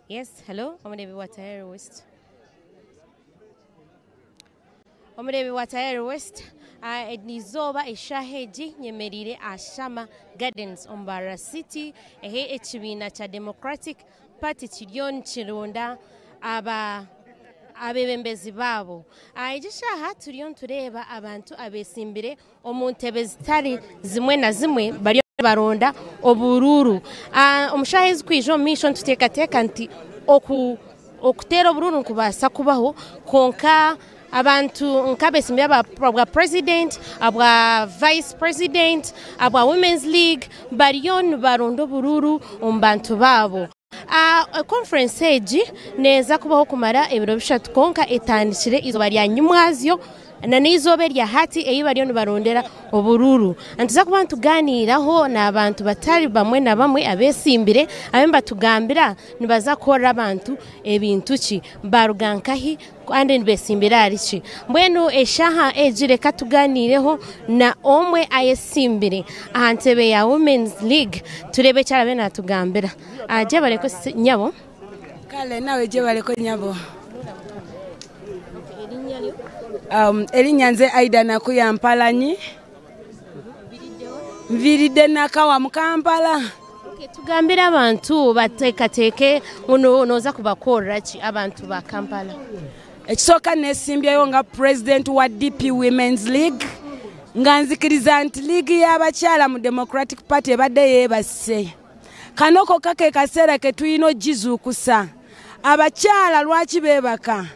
Yes, hello, omureebi wa Tayari West. Omureebi wa Tayari West, nizooba eshaaha egi nyemereire aha Shama Gardens omu Mbarara City, ahi ekibiina kya Democratic Party kiriyo nikironda aba abebembezi baabo. Egi eshaaha turiyo nitureeba abantu abesimbire omu ntebe zitari zimwe na zimwe bariyo baronda oburuuru. Omu shaaha ezirikwija omu maisho nituteekateeka nti okuteera oburuuru nikubaasa kubaho, kwonka abantu nk'abesimbire abwa president, abwa vice president, abwa Women's League bariyo nibaronda oburuuru omu bantu baabo. Conference egi neeza kubaho kumara ebiro 3, kwonka etandikire izooba rya nyimwazyo na n'eizooba erya hati ei bariyo nibarondera oburuuru. Nituza kuba nituganiiraho n'abantu batari bamwe na bamwe abesimbire abe nibatugambira nibaza kukorera abantu ebintu ki, baruga nkahi kandi nibesimbira ahari ki. Mbwenu eshaaha egi reka tuganiireho na omwe ayesimbire aha ntebe ya Women's League, tureebe eki arabe natugambira. Gyebareko nyabo. Kale nawe gyebareko nyabo. Erinnya nze Aida Nakuya Mpalanyi. Nviiridde Nakawa mu Kampala. Tugambire abantu bateekateeke nooza kubakorera ki abantu ba Kampala. Ekisooka neesimbyeyo nga president wa DP Women's League, nga nzikiriza nti liigi y'abakyala mu Democratic Party ebadde yeebase. Kano kokka ke kaseera ke tulina ogizuukusa. Abakyala lwaki beebaka?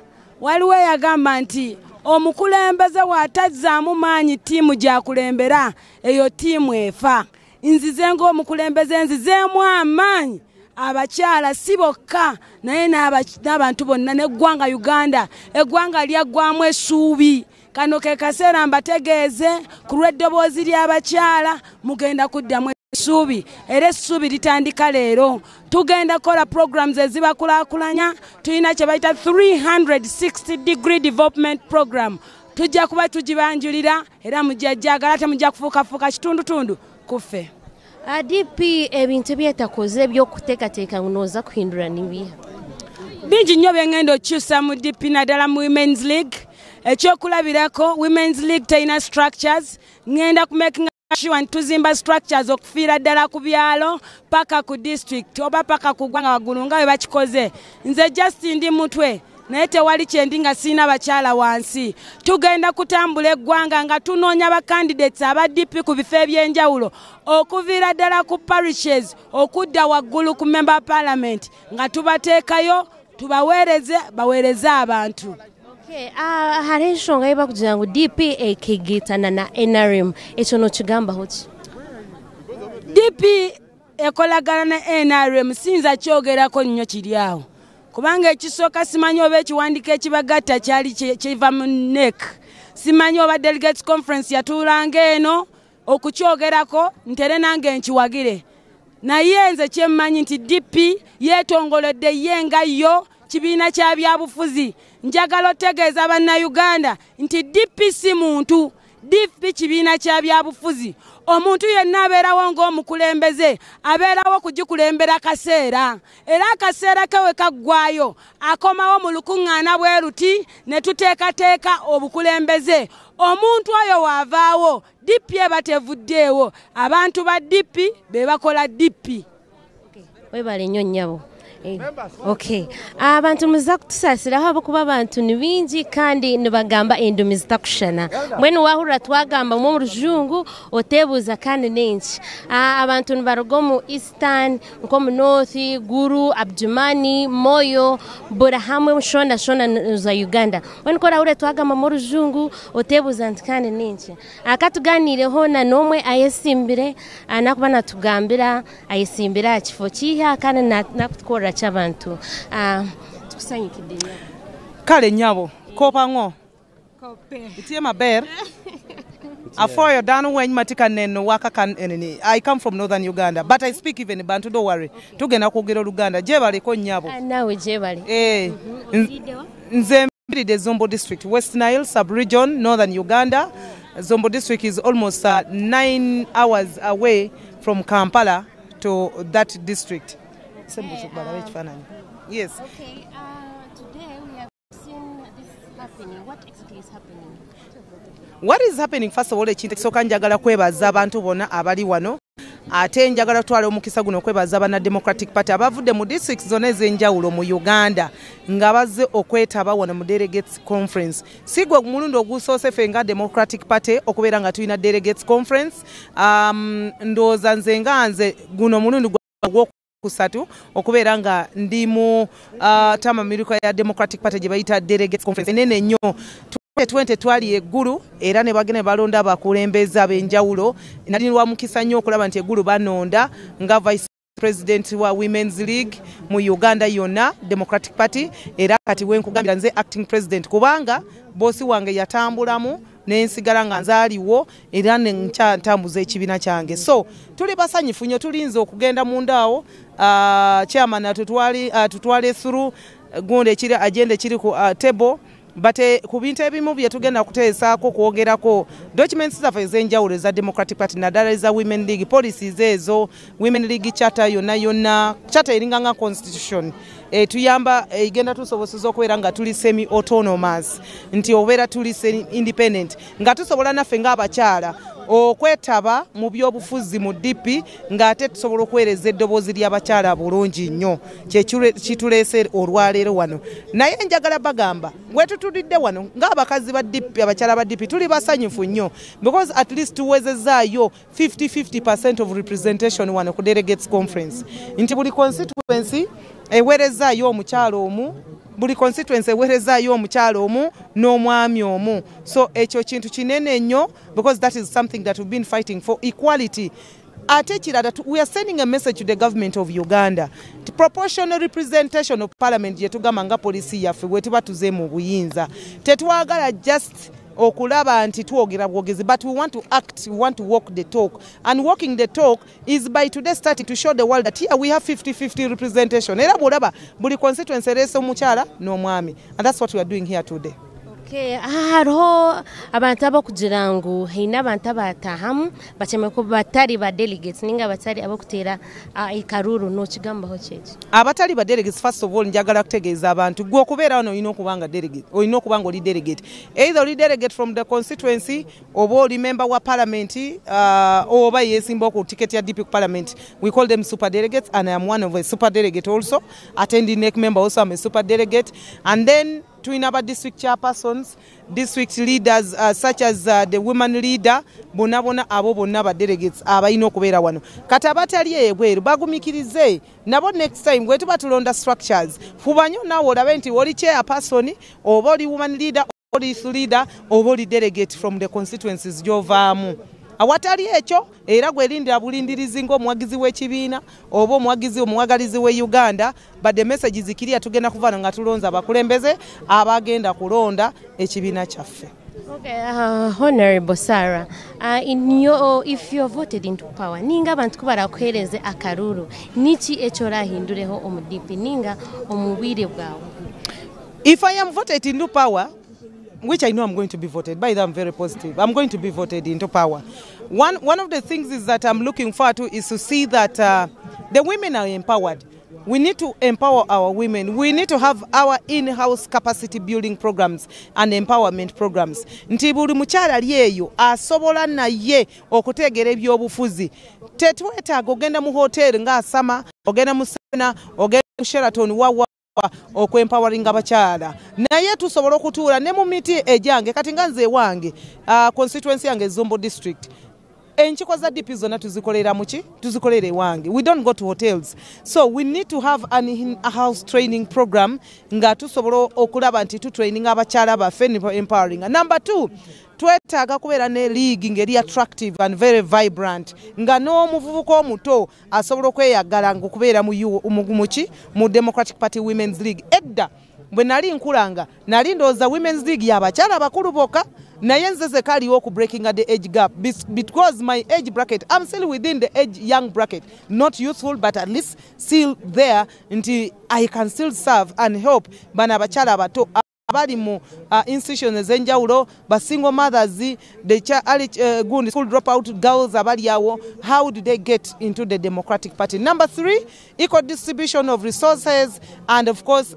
Waliwo eyagamba nti omukulembeze bw'atazzaamu maanyi ttiimu gy'akulembera, eyo ttiimu efa. Nzize ng'omukulembeze nzizeemu amaanyi abakyala si bokka naye n'abantu bonna n'eggwanga Uganda. Eggwanga lyaggwamu essuubi. Kano ke kaseera mbategeeze ku lw'eddoboozi ly'abakyala mugenda kuddamu essuubi, era essuubi litandika leero. Tugenda kukola programs ezibakulaakulanya. Tulina kye bayita 360 degree development program. Tujja kuba tugibanjulira era mujja jjagala, temujja kufuukafuuka kitundutundu kuffe. DP ebintu ebyetakoze eby'okuteekateeka ngu nooza kuhindura nibiha? Bingi nnyo bye ngenda okukyusa mu DP naddala mu Women's League. Ekyokulabirako, Women's League terina structures. Ngenda ku making sure nti tuzimba structures okufiira ddala ku byalo paka ku district oba paka ku ggwanga waggulu nga bwe bakikoze. Nze just ndi mutwe naye tewali kyendi nga sirina bakyala wansi. Tugenda kutambula eggwanga nga tunoonya ba candidates aba DP ku bifo eby'enjawulo okuviira ddala ku parishes okudda waggulu ku member of parliament, nga tubateekayo tubaweereze baweereze abantu. Hariho enshonga ei bakugira ngu DP ekegaitana na NRM, ekyo nookigambaho ki? DP ekolagana na NRM siyinza kyogerako nnyo kiri awo, kubanga ekisooka simanyi oba ekiwandiiko ekibagatta kyali kiva mu NEC, simanyi oba delegates conference yatuulanga eno okukyogerako ntere nange nkiwagire. Naye nze kyemmanyi nti DP yeetongoledde ye nga yo kibiina kya byabufuzi. Njagala otegeeza bannayuganda nti DP si muntu, DP kibiina kya byabufuzi. Omuntu yenna abeerawo ng'omukulembeze abeerawo kugikulembera kaseera, era akaseera ke we kaggwayo akomawo mu lukuŋŋaana bwe luti ne tuteekateeka obukulembeze. Omuntu oyo waavaawo DP eba tevuddeewo, abantu ba DP be bakola DP. Webale nnyo nnyabo. Okay. Abantu muza kutusaasiraho ahabw'okuba abantu ni bingi kandi nibagamba endimi zitakushushana. Mbwenu waahurira twagamba omu rujungu oteebuuza kandi n'enki. Abantu nibaruga omu Eastern, nk'omu North, Guru, Abjumani, Moyo, buri hamwe shona shona za Uganda. Mbwenu ku orahurira twagamba omu rujungu oteebuuza nti kandi n'enki. Ka tuganiireho na n'omwe ayesimbire, nakuba natugambira ayesimbire aha kifo kiiha kandi nakutukorera ki abantu. Tukusanyukidde nnyo. Kale nyabo, kopa ng'o? Itie maber. Afoyo dano weny matika neno waka kan eneni. I come from northern Uganda, but I speak even Bantu, don't worry. Tugenda kwogera Oluganda. Gyebaleko nnyabo. Naawe gyebale. Nze nviiridde Zombo District, West Nile sub-region, northern Uganda. Zombo District is almost 9 hours away from Kampala to that district. Sembuzo kubalabe ekifaananyi. Yes. Okay, today we have seen this happening. What exactly is happening? What is happening, first of all, ekintu ekisooka njagala kwebaza abantu bonna abali wano, ate njagala kutwala omukisa guno okwebaza banna Democratic Party abavudde mu districts zonna ez'enjawulo mu Uganda nga bazze okwetaba wano mu Delegates Conference. Si gwe mulundi ogusoose ffe nga Democratic Party okubeera nga tulina Delegates Conference. Ndowooza nze nga nze guno mulundi ogwokusatu okubeera nga ndi mu ttamamiruka ya Democratic Party gye bayita Delegates Conference enene nnyo. 20 twali eggulu era ne bagenda ne balonda abakulembeze ab'enjawulo. Nali wa mukisa nnyo okulaba nti eggulu banonda nga vice president wa Women's League mu Uganda yonna Democratic Party, era kati wenkugambira nze acting president kubanga bosi wange yatambulamu nensigala nga nzaaliwo era ntambuza ekibiina kyange. So tuli basanyufu nnyo, tulinze okugenda mundaawo chairman atutwale through gundi ekiri agenda ekiri ku table, but ku bintu ebimu bye tugenda kuteesaako kwogerako documents zaffe ez'enjawulo eza Democratic Party naddala eza Women League policies ezo, Women League charter yonna yonna, charter eringa nga constitution etuyamba, egenda tusoboseza okubeera nga tuli semi autonomous, nti obeera tuli semi independent nga tusobola naffe ng'abakyala okwetaba mu byobufuzi mu DP ng'ate tusobola okuweereza eddoboozi ly'abakyala bulungi nnyo, kituleese olwaleero wano. Naye njagala bagamba we tutulidde wano ng'abakazi ba DP, abakyala ba DP tuli basanyufu nnyo because at least tuwezezaayo 50-50% of representation wano ku Delegates Conference, nti buli constituency eweerezaayo omukyala omu, buli constituency eweerezaayo omukyala omu n'omwami omu. So ekyo kintu kinene nnyo because that is something that we've been fighting for, equality. Ate ekirala, we are sending a message to the government of Uganda. Proportional representation of parliament gye tugamba nga policy yaffe bwe tuba tuze mu buyinza, tetwagala just okulaba nti twogera bwogezi, but we want to act, we want to walk the talk, and walking the talk is by today starting to show the world that here we have 50-50 representation. Era bw'olaba buli constituency ereese omukyala n'omwami, and that's what we are doing here today. Okay, hariho abantu abakugira ngu haine abantu abatahamu bakyemereire kuba batari ba delegates ninga batari abakuteera ekaruru, nokigambaho kyeki? Abatali ba delegates, first of all njagala kutegeeza abantu gwe okubeera wano olina okuba nga delegate, olina okuba nga oli delegate, either oli delegate from the constituency oba oli member wa parliament, oba yeesimba ku ticket ya DP ku parliament. We call them super delegates, and I am one of a super delegate also, attending NEC member also, I'm a super delegate. And then tulina ba district chairpersons, district leaders, such as the women leader, bonna bonna abo bonna ba delegates abalina okubeera wano. Kati abatali ebweru bagumikirize nabo, next time bwe tuba tulonda structures, fuba nnyo naawe olabe nti oli chairperson oba oli woman leader, oli youth leader oba oli delegate from the constituencies gy'ovaamu. Awatali ekyo era gwerindira bulindirizi ng'omuwagizi w'ekibiina oba omuwagizi omuwagalizi we Uganda. But the message is clear, tugenda kuvaano nga tulonze abakulembeze abagenda kulonda ekibiina kyaffe. Okay, Honorable Sarah, if you're voted into power, ninga abantu kubarakuhereze akaruru, niki ekyo orahindureho omu DP ninga omu bwire bwawe? If I am voted into power, which I know I'm going to be voted, by the way, I'm very positive, I'm going to be voted into power. One of the things is that I'm looking forward to is to see that the women are empowered. We need to empower our women. We need to have our in-house capacity building programs and empowerment programs. Nti buli mukyala ali eyo asobola naye okutegeera ebyobufuzi. Tetwetaaga ogenda mu hotel ng'asama, ogenda mu Serena, ogenda mu Sheraton wawa okwempoweringa abakyala, naye tusobola okutuula ne mu miti egyange. Kati nga nze ewange, constituency yange Zombo district, enkiiko za DP zonna tuzikolera muki? Tuzikolera ewange. We don't go to hotels. So we need to have an in-house training program nga tusobola okulaba nti tutraining abakyala baffe empowering. Number two, twetaaga kubeera ne league ng'eri attractive and very vibrant, nga n'omuvubuka omuto asobola okweyagala ng'okubeera muki mu Democratic Party Women's League. Edda bwe nali nkulanga nali ndowooza Women's League y'abakyala abakulu bokka, naye nze zekaliwo oku breaking the age gap, because my age bracket, I'm still within the age young bracket, not youthful but at least still there, nti I can still serve and help bano abakyala abato Abali mu institutions ez'enjawulo, ba single mothers, the gundi school dropout girls abali awo, how do they get into the Democratic Party? Number 3, equal distribution of resources and of course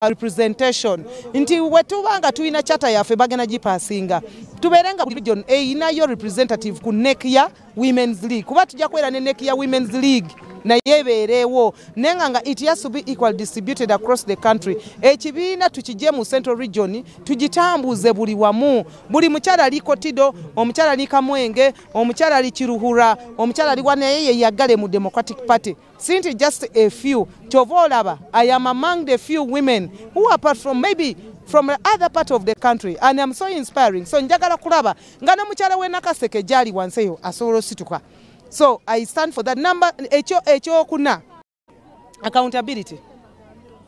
representation. Nti wetubanga tulina charter yaffe bagenda gipasinga, tubeere nga buli region eyinayo representative ku NEC ya Women's League, kuba tujja kubeera ne NEC ya Women's League naye ebeereewo, naye nga it has to be equal distributed across the country. Ekibiina tukijje mu Central Region, tugitambuze buli wamu. Buli mukyala ali Kotido, omukyala ali Kamwenge, omukyala ali Kiruhura, omukyala ali wanaye yeyagale mu Democratic Party, sinti just a few. Kyova olaba I am among the few women who, apart from maybe from other part of the country, and I'm so inspiring. So njagala kulaba nga n'omukyala w'e Nakaseke gyali wansi eyo asobola osituka. So I stand for that. Number ekyokuna, accountability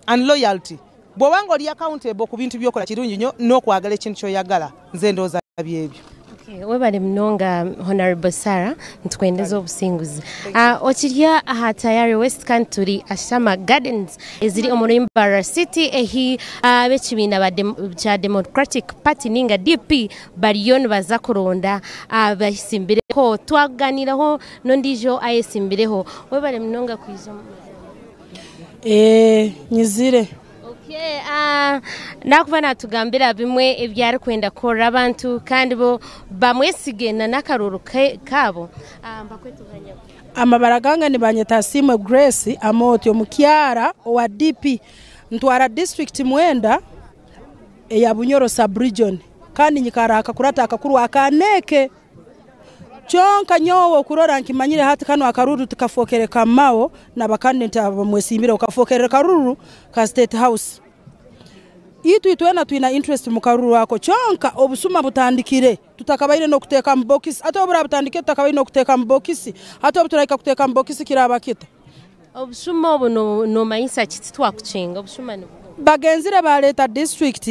and loyalty. Bw'obanga oli accountable ku bintu by'okola kirungi nnyo, n'okwagala ekintu ky'oyagala. Nze ndowooza byebyo. Okay, webale munonga Honorable Sarah, ntukwendeza obusinguzi. Okirya aha Tayari West kandi turi Ashama Gardens eziri omu Mbarara City, ehi ab'ekibiina kya Democratic Party ninga DP bariyo nibaza kuronda abasimbireho. Twaganiraho n'ondijo ayesimbireho. Webale munonga kwija. Nyizire. Okay, nakuba natugambira bimwe ebyari kwenda kora abantu kandi bo bamwesige na nakaruru kabo. Mbakwetuganya. Amabara ganga ni banyeta Simwe Grace Amoti, omukyara owa DP ntwara district 9 eya Bunyoro sub region, kandi nyikara akakurata akakuru akaneke kyonka nyowe okurora nkimanyire hati kano akaruru tukafokere kamao na bakandidate abamwesimbire ukafokere karuru ka State House. Itu itwena tuina interest mu karuru ako, kyonka obusuma butandikire tutakabaire no kuteka mu box, ate obura butandikire tutakabaire no kuteka mu box, ate obuturaika kuteka mu box kiraba kita. Obusuma obu no mayisa kiti twakuchinga obusuma ni bagenzire baleta district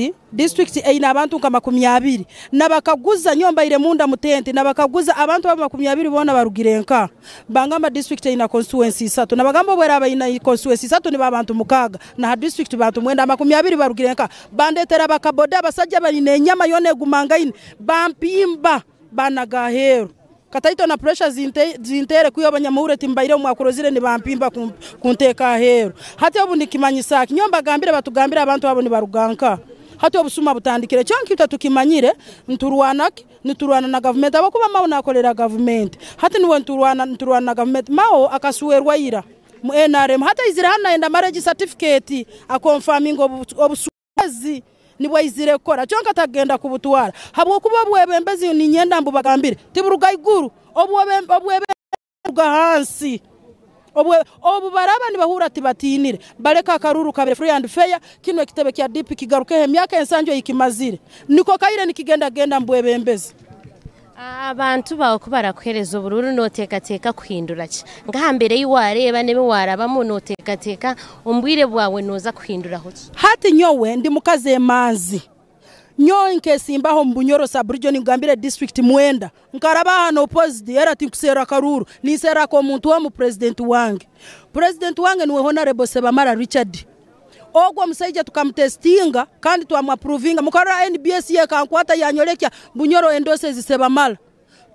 eina abantu nka 20 nabakaguza nyomba ile munda mutente, nabakaguza abantu abo 20 bona barugire nka bangamba district eina constituency 3, nabagamba bwera abaina constituency 3 ni babantu 6 na district bantu 9 20 barugire nka bandetera bakaboda abasajja balina enyama yone gumangaine bampimba banagahero kataito na pressure zintere kuyo abanyamuhure timbaire mwakurozire ni bampimba kunteka hero. Hati obu nikimanyisa nyomba gambire batugambire abantu abo ni baruganka. Hati obusuma butandikire kyonki tutakimanyire nturwana niturwana na government abakuba mao nakolera government. Hati niwe nturwana na government mao akasuwerwa ira mu NRM hata izira hana enda marriage certificate akonfirming obusuwezi nibwo izire kora kyonka tagenda kubutwara habwokuba obwebembezi ni nyenda mbu bagambire tiburuga iguru obwebe hansi obu baraba nibahura tibatinire baleka akaruru kabere free and fair. Kino ekitebe kya DP kigaruke emyaka ensanjo ikimazire niko kaire nikigenda genda mbwebembezi. Abantu bawe kubara kuhereza obururu notekateka kuhindura ki ngahambere yiwareba nebe warabamu notekateka ombwire bwawe noza kuhinduraho ki? Hati nyowe ndi mukaze emanzi nyowe nkesimbaho mu Bunyoro sub region ngambire district 9 nkaraba hano opposite era tinkusera karuru nisera ko omuntu wa mu president wange. President wange niwe Honorable Sebamara Richard. Ogwo musaija tukamtestinga kandi twamwaprovinga mukara NBS ye kankwata yanyolekya Bunyoro endorses Sebamala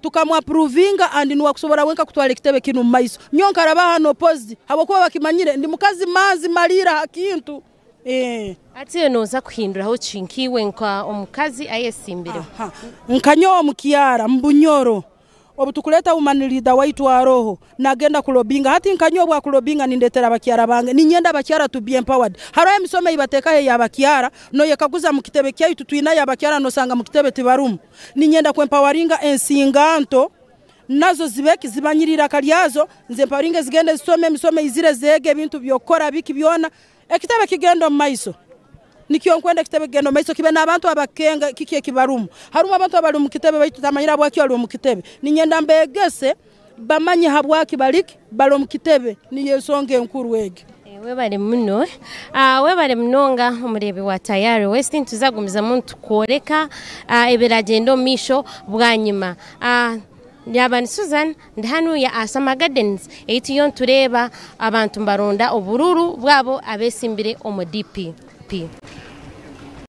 tukamwaprovinga and niwa kusobora wenka kutwala ekitebe kinu mu maiso. Nyonka raba hano opposite habokuba bakimanyire ndi mukazi manzi malira hakintu. Ati noza kuhinduraho chinkiwe nka omukazi ayesimbire nkanyo omukiara mbunyoro obutukuleta human leader waitu wa roho nagenda kulobinga hati nkanyo bwa kulobinga nindetera abakiara bange ninyenda abakiara to be empowered. Haro emisome ibateka he yabakiara no yekaguza mu kitebe kyaitu tuina yabakiara no sanga mu kitebe tibarumu. Ninyenda ku empoweringa ensinganto nazo zibeki zibanyirira kalyazo nze empoweringa zigende zisome emisome izire zege ebintu byokora biki byona ekitebe kigendo mu maiso. Nikyo nkwenda kitebe kigendo maiso kibe n'abantu abakenga kikie kibarumu. Harumu abantu abali mu kitebe baitu tamanyira bwaki bali mu kitebe. Ninyenda mbegese bamanye habwaki baliki bali mu kitebe niyo ensonga enkuru ege. Webale muno. Webale munonga omurebi wa Tayari West tuzagumiza muntu kworeka ebiragendo misho bwanyima. Yabani Susan ndihanu ya Asama Gardens eitiyo ntureba abantu mbaronda obururu bwabo abesimbire omu DP. P.